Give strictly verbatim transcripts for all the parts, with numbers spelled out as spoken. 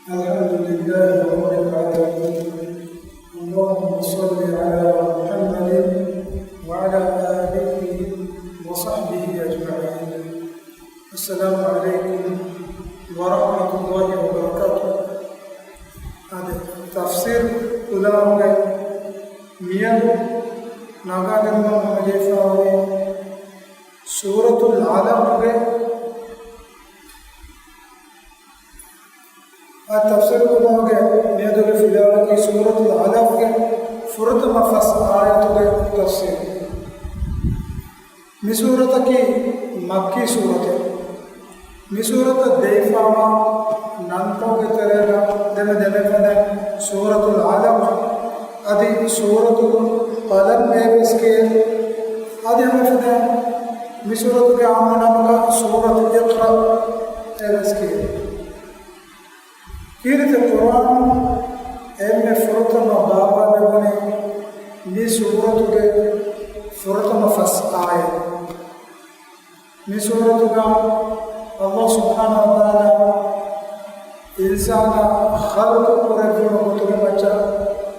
الحمد لله رب العالمين. اللهم صل على محمد وعلى آله وصحبه أجمعين. السلام عليكم ورحمة الله وبركاته. އަދި ތަފްސީރު ކުލާހުގެ މިއަދު ނަގާދެއްވުމަށް ހަމަޖެހިފައިވަނީ ސޫރަތުލް އަލަޤްގެ އަދި ތަފްސީރު ކުލާހުގެ މިއަދުގެ ފިލާވަޅަކީ ސޫރަތުލް އަލަޤްގެ ފުރަތަމަ ފަސް އާޔަތުގެ ތަފްސީރު. މި ސޫރަތަކީ މައްކީ ސޫރަތެއް. މި ސޫރަތަށް ދެވިފައިވާ ނަންތަކުގެ ތެރޭގަ ދެންމެ ދެނެފަދަ ސޫރަތުލް އަލަޤް، އަދި ސޫރަތުލް ޤަލަމް އޭވެސް ކިޔޭ. އަދި ހަމައެފަދަ މި ސޫރަތުގެ އާއްމު ނަމަކަށް ސޫރަތު އިޤްރާ އޭވެސް ކިޔޭ. ކީރިތި ޤުރްއާނު އެންމެ ފުރަތަމަ ބާވާލެވުނީ މި ސޫރަތުގެ ފުރަތަމަ ފަސް އާޔަތް. މި ސޫރަތުގަ ﷲ ސުބްޙާނަހޫ ވަތަޢާލާ އިންސާނާ ޚަލްޤު ކުރެއްވުނު ގޮތުގެ މައްޗަށް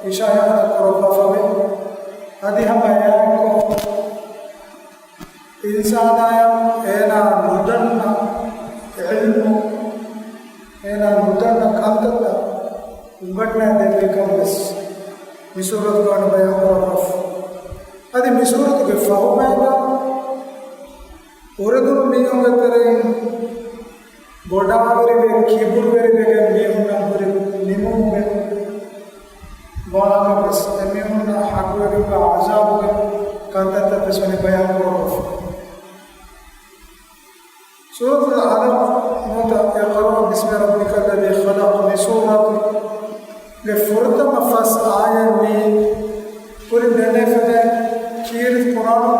އިޝާރާތް ކުރައްވާފަވޭ. އަދި ހަމަ އެއާއެއްކޮށް އިންސާނާޔަށް އޭނާ ނުދަންނަ ޢިލްމު، އޭނާ ނުދަންނަ ކަންތައްތައް އުނގަންނަ ދެއްވިކަން ވެސް މި ސޫރަތުގަ ވަނީ ބަޔާން ކުރައްވާފަ. އަދި މި ސޫރަތުގެ ފަހުބައިގަ އުރެދުނު މީހުންގެ ތެރެއިން ބޮޑާވެރިވެ، ކިބުރުވެރިވެގެން މީހުންނަށް ހުރި ނިމުމުގެ ވާހަކަ ވެސް އެމީހުންނަށް ޙައްޤުވެގެންވާ ޢަޒާބުގެ ކަންތައްތައް ވެސް ވަނީ ބަޔާން ކުރައްވާފަ. ސޫރަތުލް އަލަޤް ނުވަތަ اقرأ باسم ربك الذي خلق މި ސޫރަތުގެ ފުރަތަމަ ފަސް އާޔަތް މީ ކުރިން ދެނެފަދަ ކީރިތި ޤުރްއާނު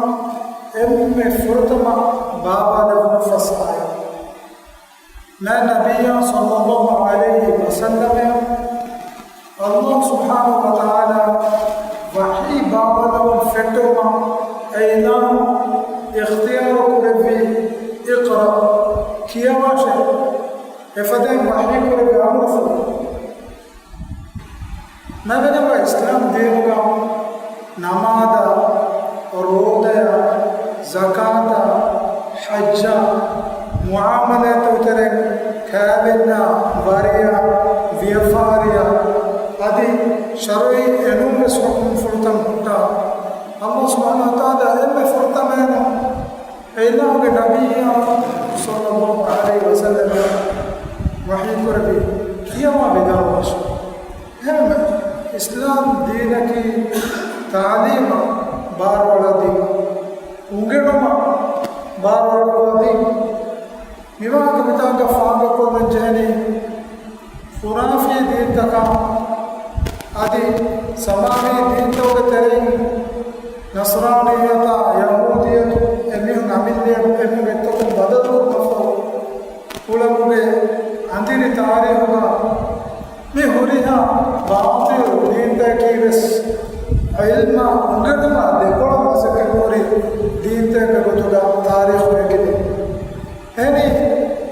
އެންމެ ފުރަތަމަ ބާވާލެވުނު ފަސް އާޔަތް. މާތް ނަބިއްޔާ ޞައްލައްލާހު ޢަލައިހި ވަސައްލަމައަށް ﷲ ސުބްޙާނަހޫ ވަތަޢާލާ ވަޙީ ބާވާލުމުން ފެއްޓެވުމަށް އިޢުލާނު އިޚްތިޔާރު ކުރެއްވި، އިޤްރަ، ކިޔަވާށޭ. އެފަދައިން ވަޙީ ކުރެއްވި އަމުރުފުޅު. މާތް ނަބިއްޔާ އިސްލާމް ދީނުގަ ނަމާދާ، ރޯދަޔާ، ޒަކާތާ، ޙައްޖާ، މުޢާމަލާތުގެ ތެރެއިން ކައިވެންޏާ، ވަރިޔާ، ވިޔަފާރިޔާ، އަދި ޝަރުޢީ އެނޫންވެސް ހުކުމްފުޅުތައް ހުއްޓާ، ﷲ ސުބްޙާނަހޫ ވަތަޢާލާ އެންމެ ފުރަތަމައެއްނު އިލާހުގެ ނަބިއްޔާ ޞައްލައްލާހު ޢަލައިހި ވަސައްލަމައަށް ވަޙީ ކުރެއްވި، ކިޔަވާ ވިދާޅުވާށޭ. އެހެންވެ، އިސްލާމް ދީނަކީ ތަޢުލީމަށް ބާރުއަޅާ ދީން، އުނގެނުމަށް ބާރުއަޅުއްވާ ދީން. މިވާހަކަ މިތާނގަ ފާހަގަކޮށްލަން ޖެހެނީ، ޚުރާފީ ދީންތަކާ އަދި ސަމާވީ ދީންތަކުގެ ތެރެއިން ނަޞްރާނިއްޔަތާ، ޔަހޫދިއްޔަތު، އެމީހުން އަމިއްލައަށް އެމީހުން އެއްތަކުން ބަދަލުކޮށްފަ އުޅުމުގެ އަނދިރި ތާރީޚުގަ މި ހުރިހާ ބާޠިލު ދީންތަކަކީ ވެސް ޢިލްމާ އުނގެނުމާ ދެކޮޅަށް މަސައްކަތްކުރި ދީންތަކެއްގެ ގޮތުގަ ތާރީޚު އެކި ދެން. އެހެނީ،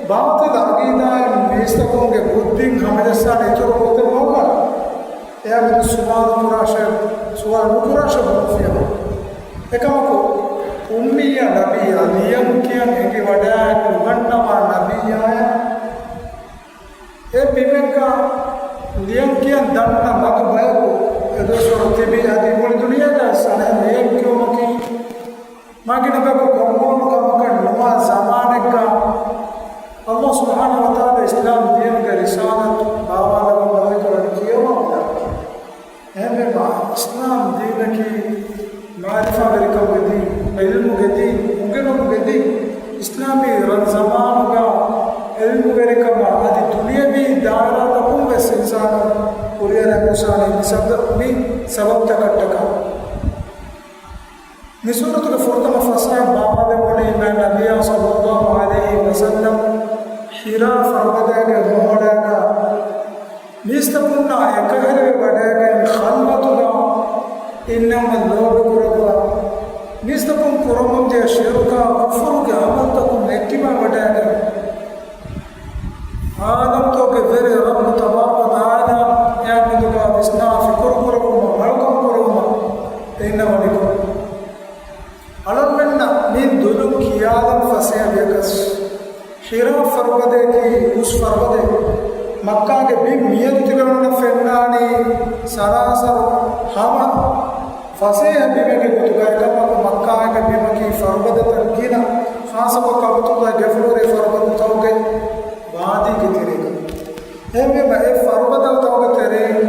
ބާޠިލު ޢަޤީދާއިން މީސްތަކުންގެ ބުއްދިން ހަމަޖައްސާނެ އިތުރު ގޮތެއް ނޯންނާނެ. އެއާ މެދު ސުވާލު ކުރާށޭ، ސުވާލު ނުކުރާށޭ ބޮޑު ފިޔަވަޅު. އެކަމަކު، އުއްމިއްޔާ ނަބިއްޔާ، ލިޔަން ކިޔަން އެނގިވަޑައި ނުގަންނަވާ ނަބިއްޔާއަށް އެ ބިމެއްގަ ލިޔަން ކިޔަން ދަންނަ މަދު ބަޔަކު އެދުވަސްވަރު ތިބި އަދި މުޅި ދުނިޔޭގަ ސަނަހެ ލިޔަން ކިޔުމަކީ މަގިނަ ބަޔަކު ކޮށްއުޅުނު ކަމަކަށް ނުވާ ޒަމާނެއްގަ ﷲ ސުބްޙާނަހޫ ވަތަޢާލާ އިސްލާމް ދީނުގެ ރިސާލަތު ބާވާލައްވަން ބަލައިތުރަން ކިޔަވާ ބުނާ. އެހެންވީމަ، އިސްލާމް ދީނަކީ މަޢުރިފާވެރިކަމުގެ ދީން، ޢިލްމުގެ ދީން، އުނގެނުމުގެ ދީން. އިސްލާމީ ރަން ޒަމާނުގަ ޢިލްމުވެރިކަމާ އަދި ދުނިޔަވީ ދާއިރާތަކުން ވެސް އިންސާނުން ކުރިއަރަން ހުށާނީ މި ސަބަ-، މި ސަބަބުތަކަށްޓަކާ. މި ސޫރަތުގެ ފުރަތަމަ ފަސް އާޔަތް ބާވާލެވުނީ މާތް ނަބިއްޔާ ޞައްލައްލާހު ޢަލައިހި ވަސައްލަމް ހިރާ ފަރުބަދައިގެ މޮހޮޅައިގަ މީސްތަކުންނާ އެކަހެރިވެ ވަޑައިގެން ޚަލްވަތުގަ އިންނަމަ ލޯބިކުރައްވާ، މީސްތަކުން ކުރަމުންދިޔަ ޝިރުކާ ކުފުރުގެ ޢަމަލުތަކުން އެއްކިބާ ވަޑައިގެން، ޢާލަމްތަކުގެ ވެރި ރައްބު ތަބާ-، މައްކާގެ ބިން މިއަދު ތިބެވަނަ ފެންނާނީ ސަރާސަރު ހަމަ ފަސޭހަ ބިމެއްގެ ގޮތުގައި. ކަމަކު، މައްކާގެ ބިމަކީ ފަރުބަދަތައް ގިނަ، ޚާއްޞަކޮށް ކައުބަތުﷲ ގެފުޅުވެރި ފަރުބަދަތަކުގެ ވާދީގެ ތެރޭގަ. އެހެންވީމަ، އެ ފަރުބަދަތަކުގެ ތެރެއިން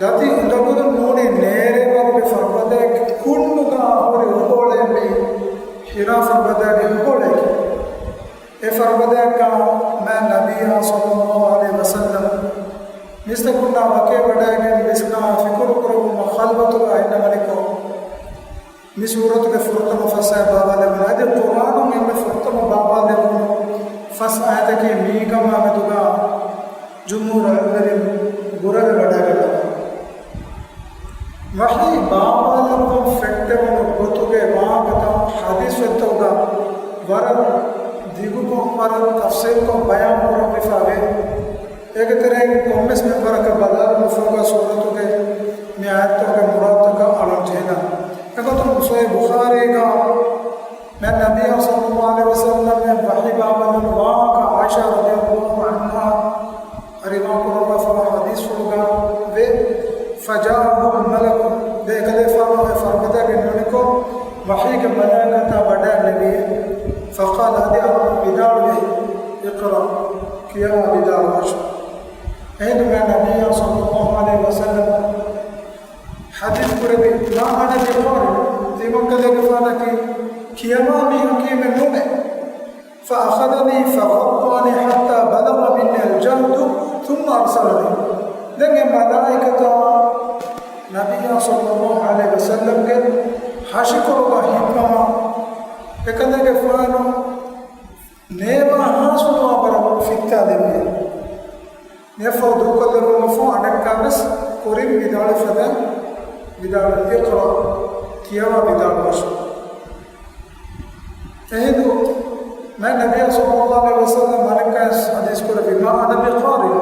ދަތި އިނދަކުދުން ނޫނީ ނޭރޭ ވަރުގެ ފަރުބަދައެއްގެ ކުންނުގަ ހުރި އުކޯޅެއް މީ ހިރާ ފަރުބަދައިގެ އުކޯޅެއް. އެ ފަރުބަދައަކާ މާތް ނަބިއްޔާ ޞައްލައްލާހު ޢަލައިހި ވަސައްލަމް މީސްތަކުންނާ ވަކިވެ ވަޑައިގެން މީސްތަކާ ފިކުރު ކުރަމުން ޚަލްވަތުގަ އިންނަވަނިކޮށް، މި ސޫރަތުގެ ފުރަތަމަ ފަސް އާޔަތް ބާވާލެވުނު. އަދި ޤުރްއާނުން އެންމެ ފުރަތަމަ ބާވާލެވުނު ފަސް އާޔަތަކީ މީގަ މާމެދުގަ ޖުމްހޫރު ޢިލްމުވެރިން ބުރަވެ ވަޑައިގަންނަވާ. ވަޙީ ބާވާލައްވަން ފެއްޓެވުނު ގޮތުގެ ވާހަކަތައް ޙަދީޘް ފޮތްތަކުގަ ވަރަށް ދިގުކޮށް، ވަރަށް ތަފްޞީލްކޮށް ބަޔާން ކުރެވިފައިވޭ. އޭގެ ތެރެއިން ކޮންމެސް މިންވަރަކަށް ބަލާލުމަށްފަހުގަ ސޫރަތުގެ މި އާޔަތްތަކުގެ މުރާދުތަކަށް އަޅަން ޖެހިލާނެ. އެގޮތުން ޞަޙީޙު ބުޚާރީގަ މާތް ނަބިއްޔާ ޞައްލައްލާހު ޢަލައިހި ވަސައްލަމް ވަޙީ ބާވާލުނު ވާހަކަ ޢާއިޝާ ރަޟިޔައްލާހު ޢަންހާ ރިވާ ކުރައްވާފަވާ ޙަދީޘްފުޅުގަ ވޭ، فجاءه الملك، ދެ އެކަލޭފާނު އެ ފަރުބަދައަށް ގެންނަވަނިކޮށް، ވަޙީގެ މަލާއިކަތާ ވަޑައިގެންނެވި. فقال، އަދި އަޅުގަނޑު ވިދާޅުވި، اقرأ، ކިޔަވާ ވިދާޅުވާށޭ. އެހިނދު މާތް ނަބިއްޔާ ޞައްލައްލާހު ޢަލައިހި ވަސައްލަމް ޙަދީޘް ކުރެއްވި، ما أنا بقارئ، ތިމަންކަލޭގެފާނަކީ ކިޔަވާ މީހަކީމެއް ނޫނޭ. فأخذني فغطاني حتى بلغ مني الجهد ثم أرسلني. ދެން އެ މަލާއިކަތާ ނަބިއްޔާ ޞައްލައްލާހު ޢަލައިހި ވަސައްލަމްގެ ހަށިކޮޅުގަ ހިއްޕަވާ، އެކަލޭގެފާނު ނޭވާ ހާސްވާ ވަރަށް ފިއްތާލެއްވި. އެއަށްފަހު ދޫކޮށްލެއްވުމަށްފަހު އަނެއްކާވެސް ކުރިން ވިދާޅުވި ފަދައިން ވިދާޅުވި، اقرأ، ކިޔަވާ ވިދާޅުވާށޭ. އެހިނދު މާތް ނަބިއްޔާ ޞައްލައްލާހު ޢަލައިހި ވަސައްލަމް އަނެއްކާވެސް ޙަދީޘް ކުރެއްވި، ما أنا بقارئ،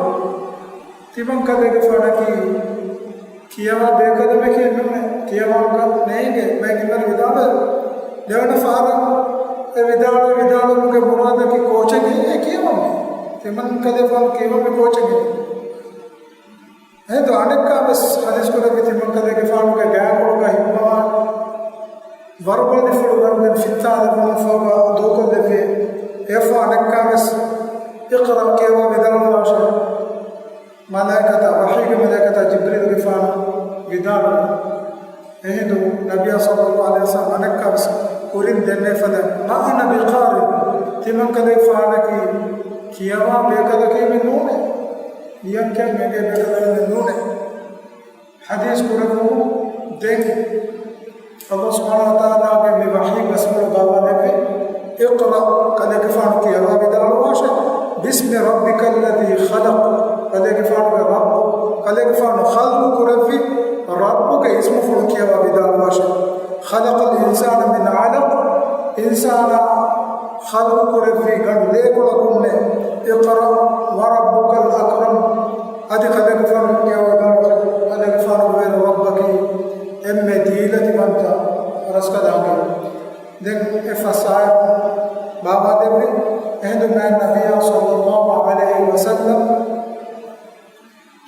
ތިމަންކަލޭގެފާނަކީ ކިޔަވާ ބޭކަލެއް ނޫނޭ، ކިޔަވާންކަން ނޭނގޭ. މާތް އިންވަރު ވިދާޅުވޭ، ދެވަނަ ފަހަރަށް އެ ވިދާޅުވި ވިދާޅުވުމުގެ މުރާދަކީ ކޯޗެއް ހެއްޔޭ ކިޔަވަންވީ؟ ތިމަންކަލޭގެފާނު ކިޔަވަންވީ ކޯޗެއް ހެއްޔޭ؟ އެހިނދު އަނެއްކާވެސް ޙަދީޘް ކުރެއްވި، ތިމަންކަލޭގެފާނުގެ ގާތްކޮޅުގަ ހިއްޕަވާ ވަރުބަލިފުޅު ވަރުގެން ފިއްތާލެއްވުމަށްފަހުގަ ދޫކޮށްލެއްވި. އެއަށްފަހު އަނެއްކާވެސް، اقرأ، ކިޔަވާ ވިދާޅުވާށޭ. މަލާއިކަތާ، ވަޙީގެ މަލާއިކަތާ ޖިބްރީލުގެފާނު ވިދާޅުވި. އެހިނދު ނަބިއްޔާ ޞައްލައްލާހު ޢަލައިހި ވަސައްލަމް އަނެއްކާވެސް ކުރިން ދެންނެވި ފަދައިން، ما أنا بقارئ، ތިމަންކަލޭގެފާނަކީ ކިޔަވާ ބޭކަލަކީމެއް ނޫނޭ. ލިޔަންކަން އެނގޭ ބޭކަލެއް ނޫނޭ. ޙަދީޘް ކުރެއްވުމުން ދެން ﷲ ސުބްޙާނަހޫ ވަތަޢާލާގެ މި ވަޙީ ބަސްފުޅު ބާވާލެއްވި، اقرأ، ކަލޭގެފާނު ކިޔަވާ ވިދާޅުވާށޭ، باسم ربك الذي خلق، ކަލޭގެފާނުގެ ރައްބު، ކަލޭގެފާނު ޚަލްޤު ކުރެއްވި ރައްބުގެ އިސްމުފުޅު ކިޔަވާ ވިދާޅުވާށޭ. خلق الإنسان من علق، އިންސާނާ ޚަލްޤު ކުރެއްވީ ގަނޑު ލޭކޮޅަކުންނޭ. اقرأ وربك الأكرم، އަދި ކަލޭގެފާނު ކިޔަވާ ވިދާޅުވާށޭ، ކަލޭގެފާނުގެ ވެރި ރައްބަކީ އެންމެ ދީލަތިވަންތަ ރަސްކަލާނގެވެ. ދެން އެ ފަސް އާޔަތް ބާވާލެއްވި. އެހިނދު މާތް ނަބިއްޔާ ޞައްލައްލާހު ޢަލައިހި ވަސައްލަމް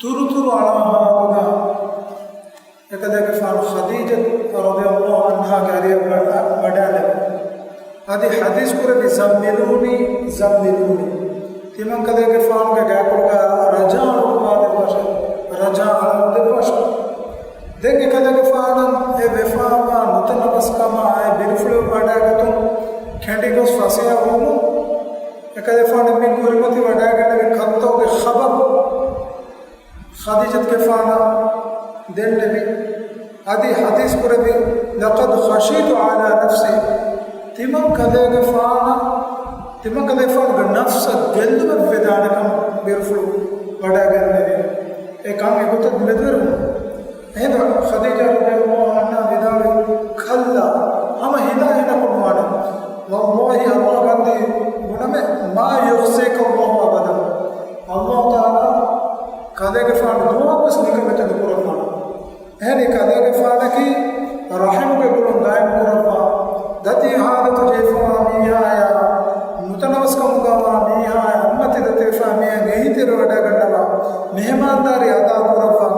ތުރުތުރު އަޅާ ހާލުގަ އެކަލޭގެފާނު ޚަދީޖަތު ރަޟިޔައްލާހު ޢަންހާގެ އަރިއަށް ވަޑަ-، ވަޑައިލެއްވި. އަދި ޙަދީޘް ކުރެއްވި، زملوني زملوني، ތިމަންކަލޭގެފާނުގެ ގާތްކޮޅުގަ ރަޖާ އަޅުއްވާލެއްވާށޭ، ރަޖާ އަޅާލެއްވާށޭ. ދެން އެކަލޭގެފާނަށް އެ ވެފާވާ ނުތަނަވަސްކަމާ އެ ބިރުފުޅި ވަޑައިގަތުން ކެނޑިގޮސް ފަސޭހަވުމުން އެކަލޭގެފާނު މި ކުރިމަތި ވަޑައިގެންނެވި ކަންތައްގެ ޚަބަރު ޚަދީޖަތުގެފާނަށް ދެންނެވި. އަދި ޙަދީޘް ކުރެއްވި، لقد خشيت على نفسي، ތިމަން ކަލޭގެފާނަށް، ތިމަން ކަލޭގެފާނުގެ ނަފްސަށް ގެއްލުމެއް ވެދާނެ ކަމަށް ބިރުފުޅު ވަޑައިގެންނެވި. އެ ކަން އެގޮތަށް މެދުވެރިވުނު. އެހިނދު ޚަދީޖާ ރަޟިޔައްލާހު ޢަންހާ ވިދާޅުވި، كلا، ހަމަ ހިލާ ހިނަކު ނުވާނެ. والله، ﷲ ގަންދީ ބުނަމޭ، ما يخزيك الله أبدا. ﷲ ތަޢާލާ ކަލޭގެފާނު ދުވަހަކުވެސް ނިކަމެތި ނުކުރައްވާނެ. އެހެނީ ކަލޭގެފާނަކީ ރަޙިމުގެ ގުޅުން ގާއިމް ކުރައްވާ، ދަތި ޙާލަތު ޖެހިފަވާ މީހާޔާ، ނުތަނަވަސްކަމުގަވާ މީހާޔާ، އަތްމަތި ދަތިވެފާ މީހެއް އެހީތެރިވެ ވަޑައިގަންނަވާ، މެހެމާންދާރީ އަދާ ކުރައްވާ،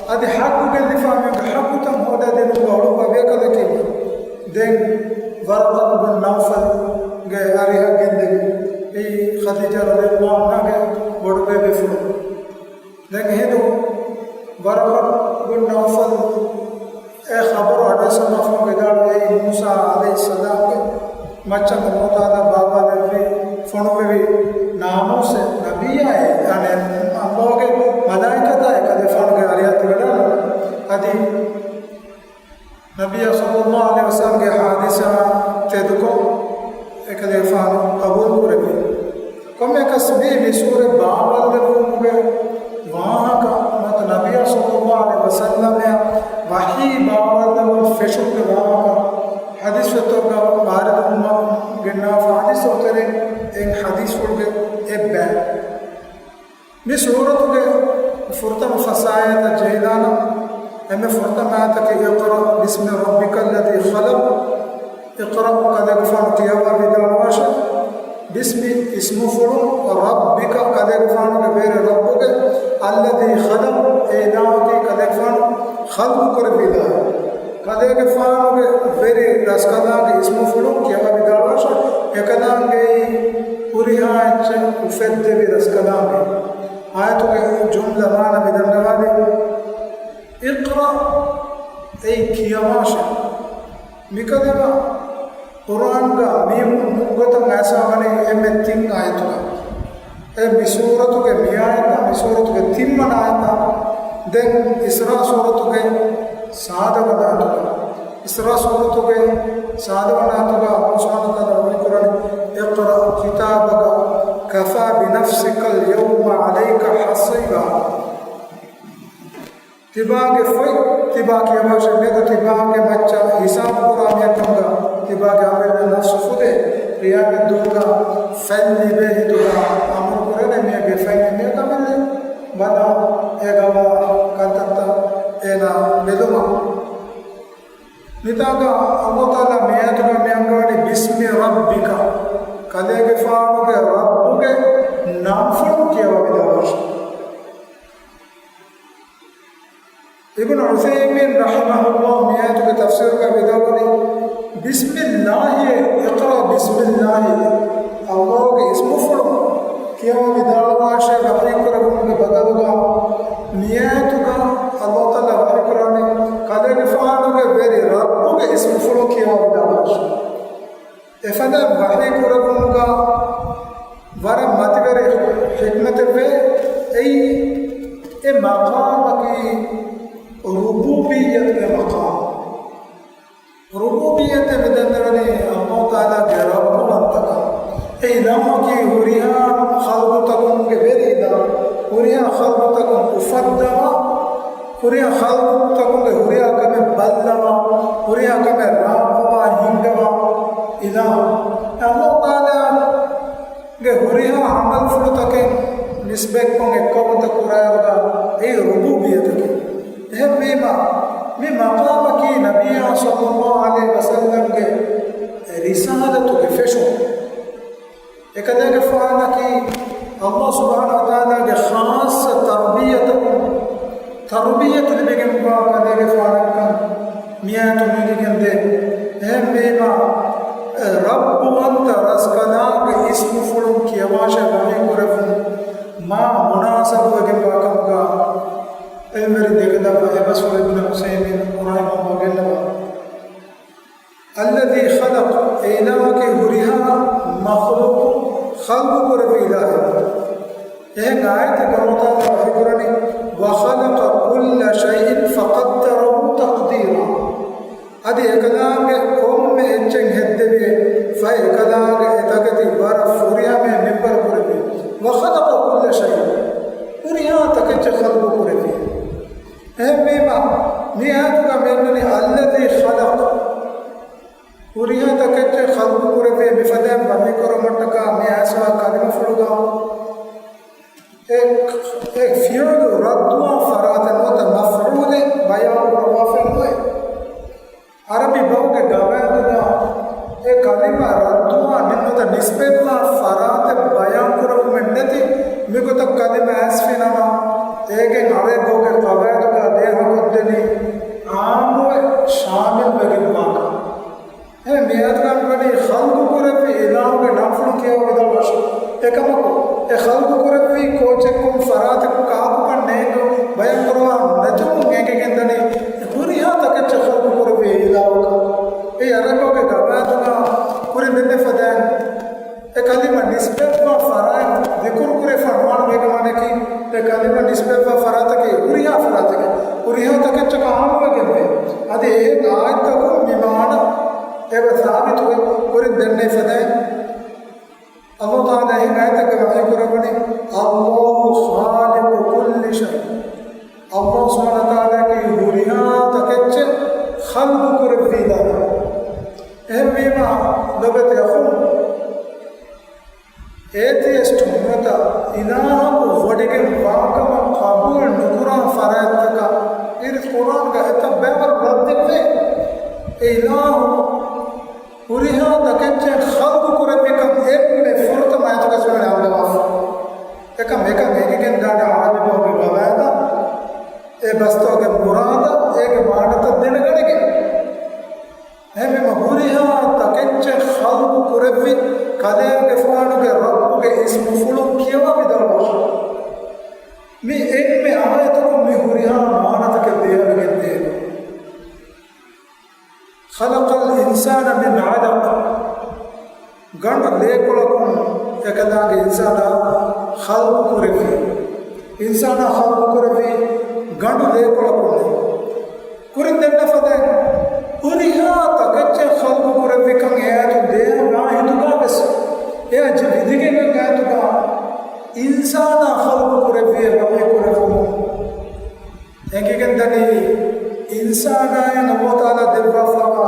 އަދި ޙައްޤު ގެއްލިފާ މީހުންގެ ޙައްޤުތައް ހޯދާދިނުމަށް އުޅުއްވާ ބޭކަލެކޭ. ދެން ވަރަޤަ ބިން ނައުފަލްގެ އަރިހަށް ގެންދެވި. އެއީ ޚަދީޖާ ރަޟިޔަﷲ ޢަންހާގެ ބޮޑުބޭބޭފުޅު. ދެން އެހިނދު ވަރަޤަ ބިން ނައުފަލް އެ ޚަބަރު އަޑުއައްސަވާފަ ވިދާޅުވި، އެއީ މޫސާ ޢަލައިހިއްސަލާމްގެ މައްޗަށް ﷲ ތަޢާލާ ބާއްވާލެއްވި ފޮނުއްވެވި ނާމޫސެއް، ނަބިއްޔާއޭ، އަނެއް ﷲގެ މަލާއިކަތާ އެކަލޭގެފާނުގެ އަރިހަށް ތިބެދާނެ. އަދި ނަބިއްޔާ ޞައްލަﷲ ޢަލައިހި ވަސައްލަމްގެ ޙާދިސާ ތެދުކޮށް، އެކަލޭގެފާނު ޤަބޫލު ކުރެއްވި. ކޮންމެއަކަސް މި، މި ސޫރަތް ބާވައްލެވުމުގެ ވާހަކަ ނުވަތަ ނަބިއްޔާ ޞައްލަﷲ ޢަލައިހި ވަސައްލަމައަށް ވަޙީ ބާވައްލެވުން ފެށުމުގެ ވާހަކަ ޙަދީޘްފުޅުތަކުގަ ވާރިދުވުމަށް ގެންނާފަ، ޙަދީޘްފުޅުތެރެއިން އެއް ޙަދީޘްފުޅުގެ އެއްބައި. މި ސޫރަތުގެ ފުރަތަމަ ފަސް އާޔަތަށް ޖެހިދާނަން. އެންމެ ފުރަތަމަ އާޔަތަކީ، اقرأ باسم ربك الذي خلق. އިޤްރަ، ކަލޭގެފާނު ކިޔަވާ ވިދާޅުވާށޭ. ބިސްމި، އިސްމުފުޅުން، ރައްބިކަ، ކަލޭގެފާނުގެ ބޭރެއް ރައްބުގެ، އައްލަޛީ ޚަލަޤަ، އެ އިލާހަކީ ކަލޭގެފާނު ޚަލްޤު ކުރެއްވި އިލާހު. ކަލޭގެފާނުގެ ވެރި ރަސްކަލާނގެ އިސްމުފުޅުން ކިޔަވާ ވިދާޅުވާށޭ. އެކަލާނގެއީ ހުރިހާ އެއްޗެއް އުފެއްދެވި ރަސްކަލާނގެ. އާޔަތުގެ ޖުމްލަ މާނަ މިދަންނަވާލީ، އިޤްރަ، އޭ ކިޔަވާށޭ. މިކަލިމަ ޤުރްއާންގަ މި ނުގަތަން އައިސްފަވަނީ އެންމެ ތިން އާޔަތުގަ. އެ މި ސޫރަތުގެ މި އާޔަތާ، މި ސޫރަތުގެ ތިންވަނަ އާޔަތާ، ދެން އިސްރާ ސޫރަތުގެ ސާދަވަނަ އާޔަތުގަ. އިސްރާ ސޫރަތުގެ ސާދަވަނަ އާޔަތުގަ ﷲ ސުބްޙާނަހޫ ވަތަޢާލާ ވަޙީކުރަނީ، اقرأ كتابك كفى بنفسك اليوم عليك حسيبا. ތިބާގެ ފޮތް ތިބާ ކިޔަވާށޭ. މިއަދު ތިބާގެ މައްޗަށް ހިސާބު ކުރާ މީހެއް ކަމުގަ ތިބާގެ އަމިއްލަ ނަފްސު ފުދޭ. ޤިޔާމަތްދުވަހުގަ ފަތް ލިބޭ ހިނދުގަ އަމުރު ކުރޭނެ މީހެއްގެ ފަތް މީހެއް އަމިއްލަ ބަލާ އޭގަވާ ކަންތައްތައް އޭނާ ބެލުމަށް. މިތާގަ ﷲ ތަޢާލާ މި އާޔަތުގަ މި އަންގަވަނީ، ބިސްމި ރައްބިކަ، ކަލޭގެފާނުގެ ރައްބުގެ ނަންފުޅުން ކިޔަވާ ވިދާޅުވާށޭ. އިބްނު ޢުޘައިމީން ރަޙިމަހުﷲ މި އާޔަތުގެ ތަފްސީރުގަ ވިދާޅުވަނީ، ބިސްމިﷲ، اقرأ بسم الله، ﷲގެ އިސްމުފުޅުން ކިޔަވާ ވިދާޅުވާށޭ ވަޙީކުރެއްވުމުގެ ބަދަލުގަ، މި އާޔަތުގަ ﷲ ތަޢާލާ ވަޙީކުރާނީ ކަލޭގެފާނުގެ ވެރި ރައްބުގެ އިސްމުފުޅުން ކިޔަވާ ވިދާޅުވާށޭ. އެފަދަ ވަޙީ ކުރެއްވުމުގަ ވަރަށް މަތިވެރި ޙިކްމަތެއްވޭ. އެއީ އެ މަޤާމަކީ ރުބޫބިއްޔަތުގެ މަޤާމު. ރުބޫބިއްޔަތެއް މިދަންނަވަނީ ﷲ ތަޢާލާގެ ރައްބުވަންތަކަން. އެ އިލާހަކީ ހުރިހާ ޚަލްޤުތަކުންގެ ވެރި އިލާހު. ހުރިހާ ޚަލްޤުތަކުން އުފައްދަވާ، ހުރިހާ ޚަލްޤުތަކުންގެ ހުރިހާ ކަމެއް ބައްލަވާ، ހުރިހާ ކަމެއް ރާއްވަވާ، ހިންގަވާ އިލާހު. ﷲ ތަޢާލާގެ ހުރިހާ ޢަމަލުފުޅުތަކެއް ނިސްބަތްކޮށް އެއްކައުމުތައް ކުރާއިރުގަ އެއީ ރުބޫބިއްޔަތަކީ. އެހެންވީމަ، މި މަޤާމަކީ ނަބިއްޔާ ޞައްލަﷲ ޢަލައިހި ވަސައްލަމްގެ ރިސާލަތުގެ ފެށުން. އެކަލޭގެފާނަކީ ﷲ ސުބްޙާނަހޫ ވަތަޢާލާގެ ޚާއްޞަ ތަރުބިއްޔަތަކުން ތަރުބިއްޔަތު ލިބިގެންވާ ކަލޭގެފާނެއްކަން މިއާޔަތުން އެނގިގެންދޭ. އެހެންވީމަ، ރައްބުވަންތަ ރަސްކަލާނގެ އިސްމުފުޅުން ކިޔަވާށޭ ވަޙީ ކުރެއްވުން މާ މުނާސަބުވެގެންވާ ކަމުގަ ޢިލްމުވެރިން ދެކެދައްވާ އެބަސްފުޅު އިބްނު ޢުޘައިމީން ރަޙިމަހުﷲ ގެންނަވާ. الذي خلق، އެ އިލާހަކީ ހުރިހާ މަޚްލޫޤު ޚަލްޤު ކުރެއްވި އިލާހެއް. އެހެން އާޔަތެއްގަ ﷲ ތަޢާލާ ވަޙީކުރަނީ، وخلق كل شيء فقدره تقديرا. އަދި އެކަލާނގެ ކޮންމެ އެއްޗެއް ހެއްދެވި، ފަހެ އެކަލާނގެ އެ ތަކެތި ވަރަށް ފުރިހަމައިން މިންވަރު ކުރެއްވި. وخلق كل شيء. ހުރިހާ ތަކެއްޗެއް ޚަލްޤު ކުރެއްވި. އެހެންވީމަ، މި އާޔަތުގަ މި އަންނަނީ الذي خلق. ހުރިހާ ތަކެއްޗެއް ޚަލްޤު ކުރެއްވި މިފަދައިން ވަޙީކުރުމަށްޓަކާ މި އައިސްވާ ކަލިމަފުޅުގަ އެ، އެ ފިޢުލު ރައްދުވާ ފަރާތެއް ނުވަތަ މަފްޢޫލެއް ބަޔާން ކުރައްވާފައެއް ނުވޭ. ޢަރަބި ބަހުގެ ގަވާއިދުގަ އެ ކަލިމަ ރައްދުވާ ނުވަތަ ނިސްބަތްވާ ފަރާތެއް ބަޔާން ކުރެވުމެއް ނެތި މިގޮތަށް ކަލިމަ އޭގެ އަރަބިކޮށް ގަވާއިދުގަ ދޭހަކޮށްދެނީ އާއްމުވެ ޝާމިލް ވެގެންވާކަން. އެ މިއަދުގަނޑުގަނޑީ ޚަލްޤުކުރެއްވި އިލާހުގެ ނަންފުޅު ކިޔަވާ ވިދާޅުވާށޭ. އެކަމަކު، އެ ޚަލްޤުކުރެއްވީ ކޯޗެއްކުން ފަރާތަކުން ކާކުކަން ނޭނގެ ބަޔަންކުރަވާ ނެތުމުން އެނގިގެންދަނީ، ހުރިހާ ތަކެއްޗެއް ޚަލްޤުކުރެއްވި އިލާހުގަ. އެ އަރަބިކޮށްގެ ގަވާއިދުގަ ކުރިން ދެންނެފަދައިން އެ ކަލިމަ ނިސްބަތްވާ ފަރާތް ޛިކުރު ކުރެވިފަ ނުވާނެ. އޭގެ މާނައަކީ، އެ ކަލިމަ ނިސްބަތްވާ ފަރާތަކީ ހުރިހާ ފަރާތެކޭ، ހުރިހާ ތަކެއްޗަކަށް އާއްމުވެގެންވޭ. އަދި އެހެން އާޔަތްތަކުން މި މާނަ އެބަ ސާބިތުވެ. ކުރިން ދެންނެފަދައިން އަލްލާހު ތަޢާލާ އެހެން އާޔަތެއްގަ ވަޙީކުރައްވަނީ، الله خالق كل شيء. އަލްލާހު ސުބްޙާނަހު ވަތަޢާލާއަކީ ހުރިހާ ތަކެއްޗެއް ޚަލްޤު ކުރެއްވި އިލާހު. އެހެންވީމަ ލޮބުވެތި އަޚުން، އޭތިއިސްޓުން ނުވަތަ އިލާހަކު ވޮޑިގެން ވާކަމަށް ޤަބޫލު ނުކުރާ ފަރާތްތަކަށް އިރި ޤުރްއާންގަ އެތައް ބައިވަރު ރައްދެއްވޭ. އެ އިލާހު ހުރިހާ ތަކެއްޗެއް ޚަލްޤު ކުރެއްވިކަން އެންމެ ފުރަތަމަ އާޔަތުގަ އަންގަވާފަ. އެކަމް އެކަން އެނގިގެންދާނެ ޢަރަބި ބަހުގެ ގަވާއިދަށް އެ ބަސްތަކުގެ މުރާދަށް އޭގެ މާނަތައް ދެނެގަނެގެން. އެހެންވީމަ ހުރިހާ ތަކެއްޗެއް ޚަލްޤު ކުރެއްވި ކަލޭގެފާނުގެ ރައްބުގެ އިސްމުފުޅުން ކިޔަވާ ވިދާޅުވާށޭ. މި އެންމެ އާޔަތަކުން މި ހުރިހާ މާނަތަކެއް ދޭހަވެގެންދޭ. خلق الإنسان من علق. ގަނޑު ލޭކޮޅަކުން އެކަލާނގެ އިންސާނާ ޚަލްޤު ކުރެއްވި. އިންސާނާ ޚަލްޤު ކުރެއްވީ ގަނޑު ލޭކޮޅަކުން. ކުރިން ދެންނެފަދައިން ހުރިހާ ތަކެއްޗެއް ޚަލްޤު ކުރެއްވިކަން އެ އާޔަތު ދޭހަވާ ހިނދުގަ ވެސް އެއާ ވިދިގެން އާޔަތުގަ އިންސާނާ ޚަލްޤު ކުރެއްވި ވަޙީ ކުރެއްވުމުން އެނގިގެންދަނީ، އިންސާނާއަށް އަލްލާހު ތަޢާލާ ދެއްވާފައިވާ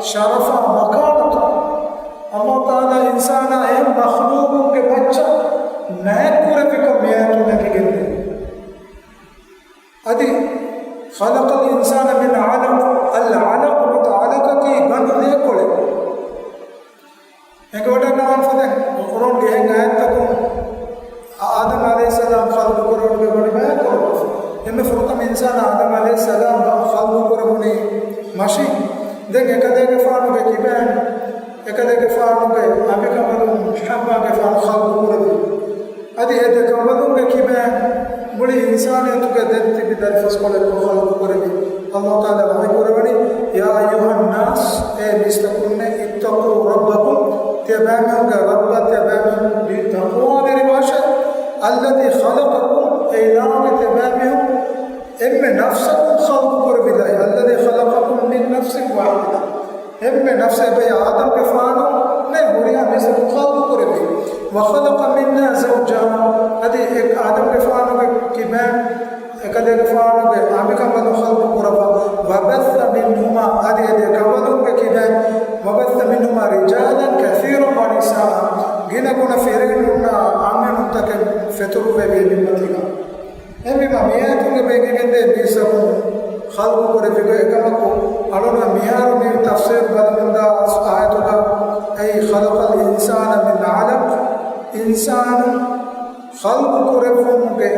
ޝަރަފާ މަކާނަތު، އަލްލާހު ތަޢާލާ އިންސާނާ އެހެން މަޚްލޫޤުންގެ މައްޗަށް ނާއިކު ކުރެއްވިކަން މިއާޔަތުން އެނގިގެންދޭ. އަދި، خلق الإنسان من علق، العلق، ނުވަތަ ޢަލަޤަކީ ގަނޑު ލޭކޮޅެއް. އެނގިވަޑައިގަންނަވާނެ ފަދައިން، ޤުރުއާންގެ އެހެން އާޔަތްތަކުން އާދަމް ޢަލައިހިއްސަލާމް ޚަލްޤު ކުރެވުމުގެ ވަނީ ބަޔާން ކުރައްވާފަ. އެންމެ ފުރަތަމަ އިންސާނާ އާދަމް ޢަލައިހިއްސަލާމް ޚަލްޤު ކުރެވުނީ މަށިން. ދެން އެކަލޭގެފާނުގެ ކިބައިން، އެކަލޭގެފާނުގެ އަނބިކަނބަލުން ޙައްވާގެފާނު ޚަލްޤު ކުރެވި. އަދި އެ ދެ ކަނބަލުންގެ ކިބައިން މުޅި އިންސާނިއްޔަތުގެ ދެން ތިބި ދަރިފަސްކޮޅެއް ޚަލްޤު ކުރެވި. އަލްލާހު ތަޢާލާ ވަޙީ ކުރެވުނީ، يا أيها الناس، އޭ މީސްތަކުންނޭ، اتقوا ربكم، ތިޔަބައިމީހުންގެ ރައްބަށް ތިޔަބައިމީހުން ތަޤްވާވެރިވާށޭ، الذي خلقكم، އެ އިލާހުގެ ތިޔަބައިމީހުން އެންމެ ނަފްސަކުން ޚަލްޤު ކުރެއްވި އިލާހު، الذي خلقكم من نفس واحدة. އެންމެ ނަފްސެއް އެބައި އާދަމްގެފާނު ނޭ ހުރިހާ މީސްތަކުން ޚަލްޤު ކުރެއްވި. وخلق منها زوجها، އަދި އެ އާދަމްގެފާނުގެ ކިބައިން އެކަލޭގެފާނުގެ އަނބިކަނބަލުން ޚަލްޤު ކުރައްވާ. وبث منهما، އަދި އެ ދެ ކަނބަލުންގެ ކިބައިން، وبث منهما رجالا كثيرا ونساء، ގިނަގުނަ ފިރިހެނުންނާ އަންހެނުންތަކެއް ފެތުރުވެވި މިންވަތީގަ. އެހެންވީމަ، މިއާޔަތުން އެބަ އެނގިގެންދޭ މީސްތަކުން ޚަލްޤު ކުރެއްވި ގޮތް. އެކަމަކު، އަޅުގަނޑު މިހާރު މި ތަފްސީރު ބަލަމުންދާ އާޔަތުގަ، أي خلق الإنسان من علق، އިންސާނުން ޚަލްޤު ކުރެއްވުމުގެ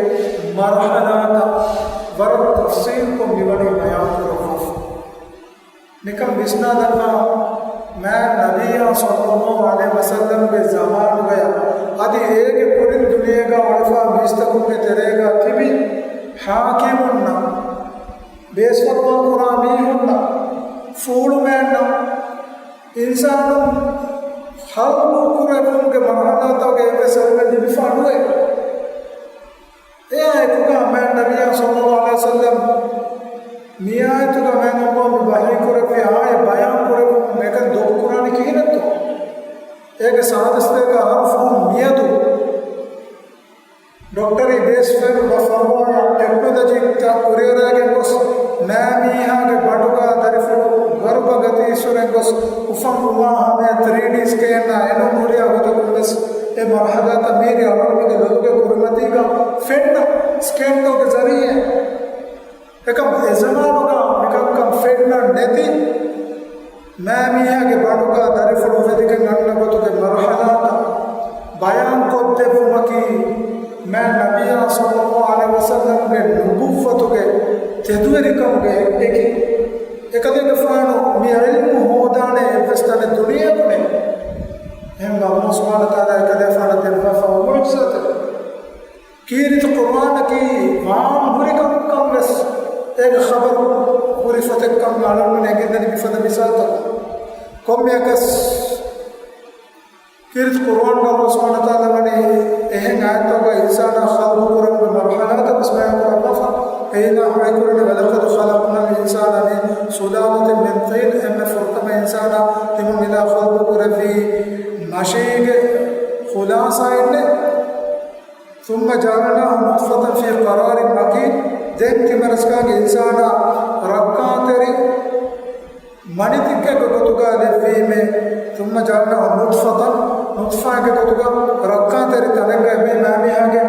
މަރުޙަލާތައް ވަރަށް ތަފްސީލުކޮށް މިވަނީ ބަޔާން ކުރައްވާފަ. ނިކަން ވިސްނާލައްވާ، މާތް ނަބިއްޔާ ޞައްލައްލާހު ޢަލައިހި ވަސައްލަމްގެ ޒަމާނުގަޔަށް އަދި އޭގެ ކުރިން ދުނިޔޭގަ އުޅެފާ މީސްތަކުންގެ ތެރޭގަ ތިބި ޙާކިމުންނަށް، ބޭސްފަރުވާ ކުރާ މީހުންނަށް، ފޫޅުމޭންނަށް، އިންސާނުން ޚަލްޤު ކުރެއްވުމުގެ މަރުޙަލާތަކެއް ވެސް އެންމެން ލިބިފާ ނުވޭ. އެއާއެކުގަ މާތް ނަބިއްޔާ ޞައްލައްލާހު ޢަލައިހި ވަސައްލަމް މިއާޔަތުގަ މާތް އަލްލާހު ވަޙީ ކުރެއްވި އާޔަތް ބަޔާން ކުރެއްވުމުން އެކަން ދޮގު ކުރާނީ ކިހިނެއްތޯ؟ އޭގެ ސާދަ ސަތޭކަ އަހަރު ފަހުން މިއަދު ޑޮކްޓަރީ ބޭސް ފެން ވަ ފަރުވާއާ ޓެކްނޮލޮޖީތައް ކުރިއަރައިގެން ގޮސް، މާމީހާގެ ބަނޑުގަ ދަރިފުޅު ގަރުބަ ގަތީ އިސުރެން ގޮސް، އުފަން އުވާ ހަމަޔަށް ތްރީޑީ ސްކޭންއާ އެނޫން ހުރިހާ ގޮތަކުން ވެސް އެ މަރުޙަލާތައް މީރި އަޅުގަނޑުމެންގެ ލޮލުގެ ކުރިމަތީގަ ފެންނަ ސްކޭންތަކުގެ ޒަރީއެއް. އެކަމް އެ ޒަމާނުގަ މިކަންކަން ފެންނަން ނެތި، މާމީހާގެ ބަނޑުގަ ދަރިފުޅު އުފެދިގެން އަންނަ ގޮތުގެ މަރުޙަލާތައް ބަޔާންކޮށްދެއްވުމަކީ، މާތް ނަބިއްޔާ ޞައްލައްލާހު ޢަލައިހި ވަސައްލަމްގެ ކުރިކަމުގެ އެކި އެކަލޭގެފާނު މި ޢިލްމު ހޯދާނެ އެއްވެސް ތަނެއް ދުނިޔެއަކު ނެތް. އެހެންވީމަ ﷲ ސުބްޙާނަހޫ ވަތަޢާލާ އެކަލޭގެފާނަށް ދެއްވާފައިވާ މުޢުޖިޒާތެއް. ކީރިތި ޤުރުއާނަކީ ވާން ހުރި ކަމެއްކަން ވެސް އޭގެ ޚަބަރު ހުރި ފޮތެއްކަން އަޅުގަނޑުމެން އެނގެންދަނީ މިފަދަ މިސާލުތަކުން. ކޮންމެއަކަސް ކީރިތި ޤުރުއާންގަ ﷲ ސުބްޙާނަހޫ ވަތަޢާލާ ވަނީ އެހެން އާޔަތްތަކުގަ އިންސާނާ ޚަލްޤު ކުރެވުމުގެ މަރުޙަލާތައް ވެސް ބަޔާން ކުރައްވާފަ. އެއިން ހައިކުރަނީ ولقد خلقنا الإنسان من سلالة من طين، އެންމެ ފުރަތަމަ އިންސާނާ ތިމަން އިލާ ޚަލްޤު ކުރެއްވީ މަށީގެ ޚުލާޞާއިންނޭ. ثم جعلناه نطفة في قرار مكين، ދެން ތިމަން ރަސްކަލާނގެ އިންސާނާ ރައްކާތެރި މަނިތަކެއްގެ ގޮތުގަ ލެއްވީމޭ. ثم جعلناه نطفة، ނުޠްފާގެ ގޮތުގަ ރައްކާތެރި ތަނެއްގަ އެބައި މާމީހާގެ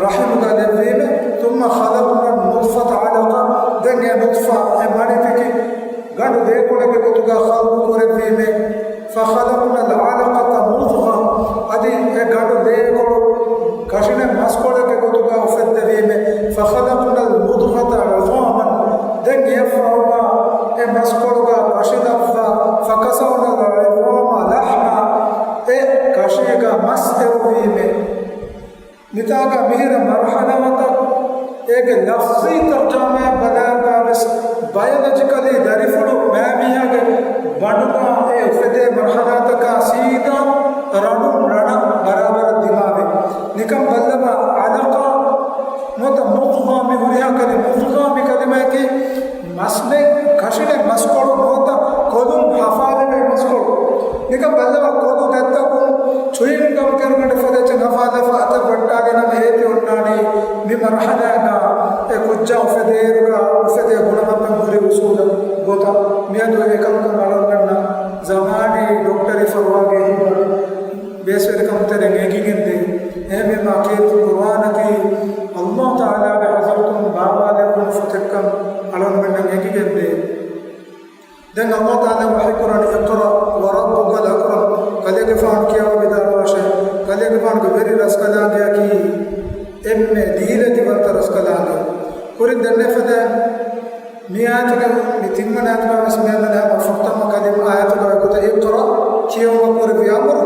ރަޙިމުގަ ލެއްވީމޭ. ثم خلقنا النطفة علقة، ދެން އެ ނުޠްފާ، އެ މަނިތަކެއް ގަނޑު ލޭކޮޅެއްގެ ގޮތުގަ ޚަލްޤު ކުރެއްވީމޭ. فخلقنا العلقة مضغة، އަދި އެ ގަނޑު ލޭކޮޅު ކަށިނެ މަސްކޮޅެއްގެ ގޮތުގަ އުފެއްދެވީމޭ. فخلقنا المضغة عظاما، ދެން އެއަށްފަހުގަ އެ މަސްކޮޅުގަ ކަށިލައްވާ. فكسونا العظام لحما، އެ ކަށީގަ މަސް އެއުވީމޭ. މިތާގަ މިހިރަ މަރުޙަލާތައް އޭގެ ލަފްޒީ ތަރްޖަމާއަށް ބަލާއިރުގަ ވެސް ބަޔޮލޮޖިކަލީ ދަރިފުޅު މާމީހާގެ ބަނޑުގަ އެ އުފެދޭ މަރުޙަލާތަކާ ސީދާ ރަނޑުން ރަނޑަށް ބަރާބަރަށް ދިމާވޭ. ނިކަން ބައްލަވާ، ޢަލަޤާ ނުވަތަ މުޟްޣާ މި ހުރިހާ ކަލި-، މުޟްޣާ މި ކަލިމައަކީ މަސްނެތް ކަށިނެ މަސްކޮޅު ނުވަތަ ކޮލުން ހަފާލެވޭ މަސްކޮޅު. ނިކަން ބައްލަވާ ކޮލު ގައްތަކުން ޗުއިންގަމް ކެރުގަނޑެއް ފަދައިން ހަފާލެފަ އަތަށް ވައްޓާލި ނަމަ އޭތި އޮންނާނީ މި މަރުޙަލާގަ އެ ކުއްޖާ އުފެދޭއިރުގަ އުފެދޭ ގުނަމައްޗަށް ހުރި އުސޫލަށް ގޮތަށް މިއަދު އެކަންކަން އަޅަންގަންނަ ޒަމާނީ ޑޮކްޓަރީ ފަރުވާގެ ހިތްވަރު ބޭސްވެރިކަމު ތެރެއިން އެނގިގެންދޭ. އެހެންވީމާ ކީރިތި ޤުރުއާނަކީ ﷲ ތަޢާލާގެ ޙަޟްރަތުން ބާވާލެވުނު ފޮތެއްކަން އަޅަންމެންނަށް އެނގިގެންދޭ. ދެން ﷲ ތަޢާލާ ވަޙީ ކުރަނީ، اقرأ وربك الأكرم، ކަލޭގެފާނު ކިޔަވާ ވިދާޅުވާށޭ، ކަލޭގެފާނުގެ ވެރި ރަސްކަލާނގެއަކީ އެންމެ ދީލަތިވަންތަ ރަސްކަލާނގެ. ކުރިން ދެންނެވި ފަދައިން މި އާޔަތުގެ މި ތިންވަނަ އާޔަތުގަ ވެސް މިއަންނަނީ ހަމަ ފުރަތަމަ ކަލިމަ އާޔަތުގަ އެގޮތަށް اقرأ ކިޔެވުމަށް ކުރެއްވި އަމުރު.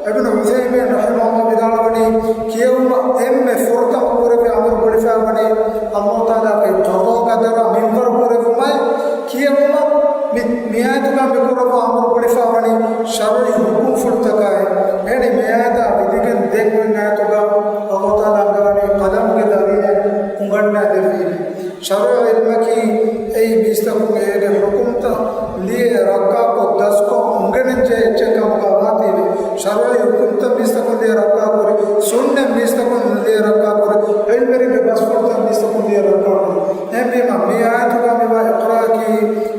އިބްނު ޢުޘައިމީން ރަޙިމަހުﷲ ވިދާޅުވަނީ، ކިޔެވުމަށް އެންމެ ފުރަތަމަ ކުރެއްވި އަމުރު ގުޅިފައިވަނީ ﷲ ތަޢާލާގެ ޤަޟާ ޤަދަރާ މިންވަރު ކުރެއްވުމަށް. ކިޔެވުމަށް މި، މި އާޔަތުގަ މި ކުރައްވާ އަމުރު ގުޅިފައިވަނީ ޝަރުޢީ ޙުކުމްފުޅުތަކާއި. އެހެނީ މި އާޔަތާ ވިދިގެން ދެން އޮތް އާޔަތުގަ ﷲ ތަޢާލާ އަންގަވަނީ ޤަލަމުގެ ދަރިން އުނގަންނާދެއްވީމޭ. ޝަރުޢީ ޢިލްމަކީ އެއީ މީސްތަކުން އޭގެ ޙުކުމްތައް ލިޔެ ރައްކާކޮށް ދަސްކޮށް އުނގެނެންޖެހޭ އެއްޗެއް ކަމުގަ ވާތީވެ، ޝަރުޢީ ޙުކުމްތައް މީސްތަކުން ލިޔެ ރައްކާކުރި، ސުންނަތް މީސްތަކުން ލިޔެ ރައްކާކުރި، ޢިލްމެރިންގެ ބަސްފުޅުތައް މީސްތަކުން ލިޔެ ރައްކާކުރި. އެހެންވީމަ، މި އާޔަތުގަ މިވާ އިޤްރާއަކީ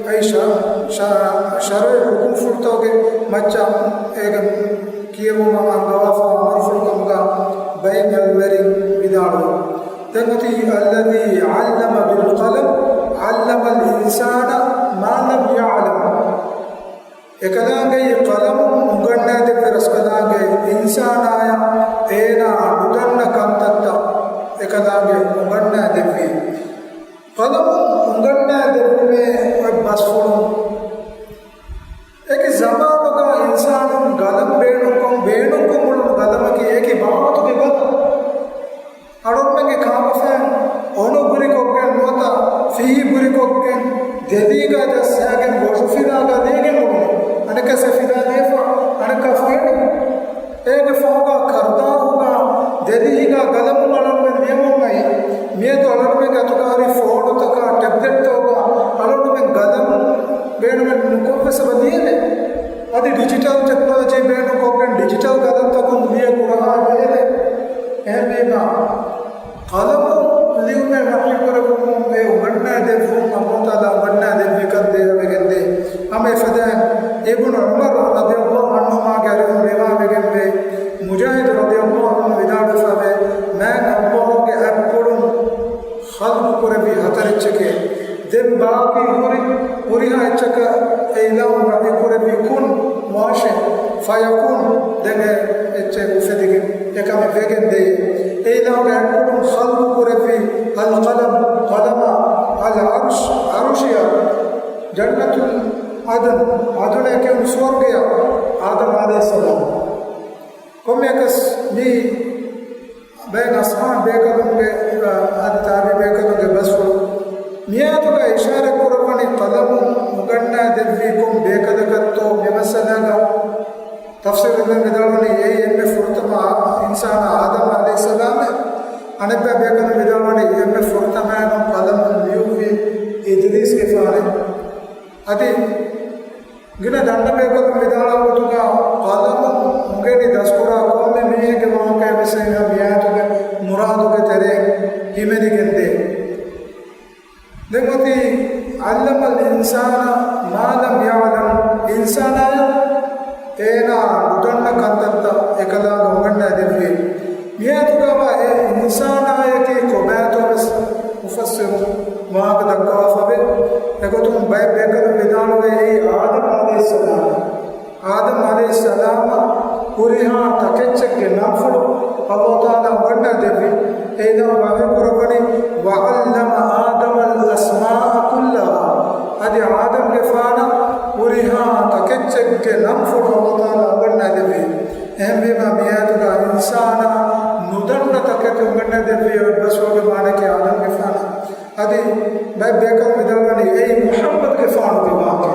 އެއީ ޝަ-، ޝަ-، ޝަރުޢީ ޙުކުމްފުޅުތަކުގެ މައްޗަށް އޭގެ ކިޔެވުމަށް އަންގަވާފަ އަމުރުފުޅު ކަމުގަ ބައެއް ޢިލްމެރިން ވިދާޅުވޭ. ދެން އޮތީ الذي علم بالقلم علم الإنسان ما لم يعلم. އެކަލާނގެއީ ޤަލަމުން އުނގަންނާދެއްވި ރަސްކަލާނގެ އިންސާނާޔަށް އޭނާ ނުދަންނަ ކަންތައްތައް އެކަލާނގެ އުނގަންނާދެއްވީ. ޤަލަމުން އުނގަންނާދެއްވުމޭ އޮތް ބަސްފުޅުން އެކި ޒަމާނުގަ އިންސާނުން ގަލަން ބޭނުންކޮށް، ބޭނުންކޮށް އުޅުނު ގަލަމަކީ އެކި ބާވަތުގެ ގަލަން. އަޅުންމެންގެ ކާބަފައިން އޮނު ހުރިކޮށްގެން ނުވަތަ ފިހި ހުރިކޮށްގެން ދެލީގަ ޖައްސާގެން ބޮޑު ފިލާގަ ލިޔެގެން އުޅުނު. އަނެއްކާ ސެ ފިލާ ލިޔެފަ، އަނެއްކާ ފޮއެނި. އޭގެ ފަހުގަ ކަރުދާހުގަ ދެލީގަ ގަލަމުން އަޅުންމެން ލިޔެމުން އައި. މިއަދު އަޅުންމެންގެ އަތުގަ ހުރި ފޯނުތަކާ ޓެބްލެޓްތަކުގަ އަޅުންމެން ގަލަމުން ބޭނުމެއް ނުކޮށްވެސް އެބަ ލިޔެވޭ. އަދި ޑިޖިޓަލް ޓެކްނޮލޮޖީ ބޭނުންކޮށްގެން ޑިޖިޓަލް ގަލަންތަކުން ލިޔެ ކުރަހާ ބެހޭ. އެހެންވީމަ، ޤަލަމުން ލިޔުމޭ ވަޙީކުރެއްވުމުން އެ އުނގަންނާ ދެއްވުން ﷲ ތަޢާލާ އުނގަންނާ ދެއްވިކަން ދޭހަވެގެންދޭ. ހަމަ އެފަދައިން އިބްނު ޢުމަރު ރަޟިޔަﷲ ޢަންހުމާގެ އަރިހުން ރިވާވެގެންވޭ، މުޖާހިދު ރަޟިޔަﷲ ޢަންހު ވިދާޅުވެފަވޭ، މާތް ﷲގެ އަތްޕުޅުން ޚަލްޤު ކުރެއްވީ ހަތަރެއްޗެކޭ. ދެން ބާކީ ހުރި ހުރިހާ އެއްޗަކަށް އެ އިލާހު ވަޙީ ކުރެއްވީ ކުން ވާށޭ، ފަޔަކޫން، ދެން އެ އެއްޗެއް އުފެދިގެން އެކަމެއް ވެގެން ދޭ. އެ އިލާހުގެ އަތްޕުޅުން ޚަލްޤު ކުރެއްވީ އަލްޤަލަމް، ޤަލަމާ. ޖަންނަތުލް ޢަދުން، ޢަދުނޭ ކިޔުނު ސުވަރުގެއަށް އާދަމް ޢަލައިހިއްސަލާމް. ކޮންމެއަކަސް މި ބައެއް އަޞްޙާބު ބޭކަލުންގެ، އަދި ތާބިޢީ ބޭކަލުންގެ ބަސްފުޅު މިއާޔަތުގަ އިޝާރަތް ކުރައްވަނީ ޤަލަމުން އުނގަންނާ ދެއްވީ ކޮން ބޭކަލަކަށްތޯ މި މައްސަލާގަ. ތަފްސީރުވެރިން ވިދާޅުވަނީ އެއީ އެންމެ ފުރަތަމަ އިންސާނާ އާދަމް ޢަލައިހިއްސަލާމެ. އަނެއްބައި ބޭކަލުން ވިދާޅުވަނީ އެންމެ ފުރަތަމައިން ޤަލަމުން ލިޔުއްވީ އިދްރީސްގެފާނެ. އަދި ގިނަ ދަންނަ ބޭކަލުން ވިދާޅުވާ ގޮތުގަ ޤަލަމުން އުނގެނި ދަސްކުރާ ކޮންމެ މީހެއްގެ ވާހަކައެއް ވެސް އެހެން މިއާޔަތުގެ މުރާދުގެ ތެރެއިން ހިމެނިގެންދޭ. ދެން އޮތީ ޢައްލަމަލް އިންސާނަ މާ ލަމް ޔަޢްލަމް، އިންސާނާޔަށް އޭނާ ނުދަންނަ ކަންތައްތައް އެކަލާނގެ އުނގަންނާ ދެއްވި. މިއާޔަތުގަވާ އެ އިންސާނާޔަކީ ކޮބާތޯ ވެސް މުފައްސިރު ވާހަކަ ދައްކަވާފަވޭ. އެގޮތުން ބައެއް ބޭކަލުން ވިދާޅުވޭ އެއީ އާދަމް ޢަލައިހިއްސަލާމް. އާދަމް ޢަލައިހިއްސަލާމަށް ހުރިހާ ތަކެއްޗެއްގެ ނަންފުޅު ﷲ ތަޢާލާ އުނގަންނާ ދެއްވި. އެއިލާހު ވަޙީ ކުރައްވަނީ، "وعلم آدم الأسماء كلها." އަދި އާދަމްގެފާނަށް ހުރިހާ ތަކެއްޗެއްގެ ނަންފުޅު ﷲ ތަޢާލާ އުނގަންނާ ދެއްވި. އެހެންވީމާ މިއާޔަތުގަ އިންސާނާ ނުދަންނަ ތަކެތި އުނގަންނާ ދެއްވި އޮތް ބަސްފުޅުގެ މާނައަކީ އާދަމްގެފާނަށް. އަދި ބައެއް ބޭކަލުން ވިދާޅުވަނީ އެއީ މުޙައްމަދުގެފާނުގެ ވާހަކަ.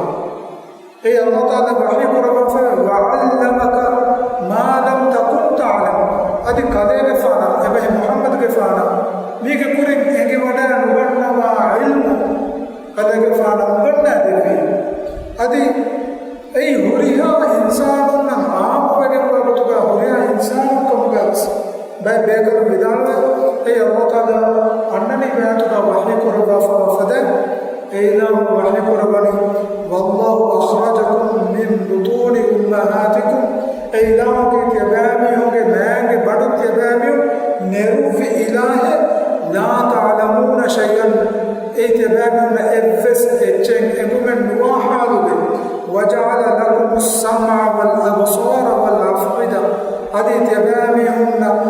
އެއީ ﷲ ތަޢާލާ ވަޙީ ކުރައްވާފައި، "وعلمك ما لم تكن تعلم." އަދި ކަލޭގެފާނަށް، އެބަހީ މުޙައްމަދުގެފާނަށް މީގެ ކުރިން އެނގިވަޑައި ނުގަންނަވާ ޢިލްމު ކަލޭގެފާނަށް އުނގަންނާ ދެއްވީ. އަދި އެއީ ހުރިހާ އިންސާނުންނަށް ޢާއްމުވެގެންވާ ގޮތުގަ ހުރިހާ އިންސާނުން ކަމުގަ ވެސް ބައެއް ބޭކަލުން ވިދާޅުވޭ، އެއީ ﷲ ތަޢާލާ އަންނަނީ މިއާޔަތުގަ ވަޙީ ކުރައްވާފަވާ ފަދައިން. އެއިލާހު ވަޙީ ކުރައްވަނީ، "والله أخرجكم من بطون أمهاتكم." އެއިލާހުގެ ތިޔަބައިމީހުންގެ މައިންގެ ބަނޑު ތިޔަބައިމީހުން ނެރުއްވި އިލާހެއް، "لا تعلمون شيئا." އެއީ ތިޔަބައިމީހުންނަށް އެއްވެސް އެއްޗެއް އެނގުމެއް ނުވާ ޙާލުގަ، "وجعل لكم السمع والأبصار والأفئدة." އަދި ތިޔަބައިމީހުންނަށް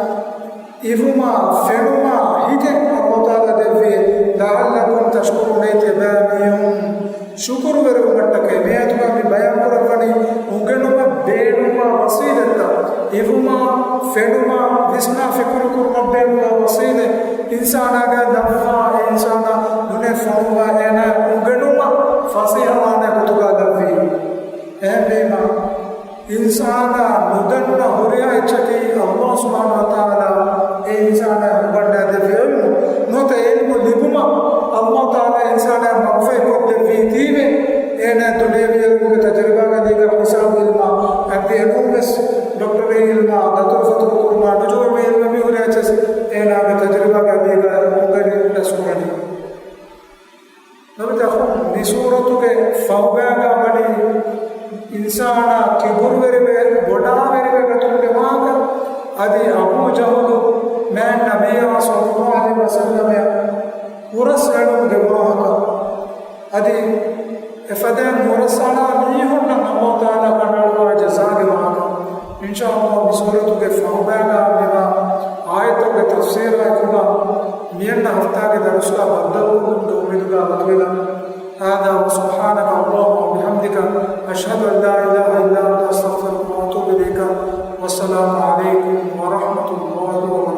އިވުމާ، ފެނުމާ، ހިތެއް ﷲ ތަޢާލާ ދެއްވި، "لعلكم تشكرون." އެއީ ތިޔަބައިމީހުން ޝުކުރުވެރިވުމަށްޓަކައި. މިއާޔަތުގަ މި ބަޔާން ކުރައްވަނީ އުނގެނުމަށް ބޭނުންވާ ވަސީލަތްތައް، އިވުމާ، ފެނުމާ، ވިސްނާ ފިކުރު ކުރުމަށް ބޭނުންވާ ވަސީލަތް، އިންސާނާގެ ލައްވާ، އެ އިންސާނާ ނޫނޭ ފޮނުއްވާ، އޭނާ އުނގެނުމަށް ފަސޭހަވާނެ ގޮތުގަ ލައްވީ. އެހެންވީމާ، އިންސާނާ ނުދަންނަ ހުރިހާ އެއްޗަކީ ﷲ ސުބްޙާނަހޫ ވަތަޢާލާ އެ އިންސާނާ އުނގަންނާ ދެއްވި ޢިލްމު. ނުވަތަ ޢިލްމު ލިބުމަށް ﷲ ތަޢާލާ އިންސާނާ މަގުފަހި ކޮށްދެއްވީތީވެ، އޭނާ ދުނިޔަވީ ޢިލްމުގެ ތަޖުރިބާގެ އަދީގަ ހިސާބު ޢިލްމާ، އަދި އެނޫންވެސް ޑޮކްޓަރީ ޢިލްމާ، ލަތުއްފަތު ކުރުމާ، ނުޖޫމީ ޢިލްމު، މި ހުރިހާ އެއްޗެއް އޭނާގެ ތަޖުރިބާގެ އަދީގަ އުނގެނި ދަސްކުރަނީ. ނަބިތަކުން މި ސޫރަތުގެ ފަހުބައިގާ ވަނީ އިންސާނާ ކިބުރުވެރިވެ، ބޮޑާވެރިވެ ގަތުމުގެ ވާހަކަ، އަދި އަބޫ ޖަހުލު މާތް ނަބިއްޔާ ޞައްލައްލާހު ޢަލައިހި ވަސައްލަމައަށް ހުރަސްއެޅުމުގެ ވާހަކަ، އަދި އެފަދައިން ހުރަސްއަޅާ މީހުންނަށް ﷲ ތަޢާލާ ކަނޑައަޅުވާ ޖަޒާގެ ވާހަކަ. އިންޝާﷲ މި ސޫރަތުގެ ފަހުބައިގާ މިވާ އާޔަތުގެ ތަފްސީރާއެކުގާ މިއަންނަ ހަފްތާގެ ދަރުސްގާ ބައްދަލުވުމުގެ އުއްމީދުގާ ވަކިވެލަން. هذا وسبحانك اللهم وبحمدك، أشهد أن لا إله إلا أنت، أستغفرك وأتوب إليك. والسلام عليكم ورحمة الله وبركاته.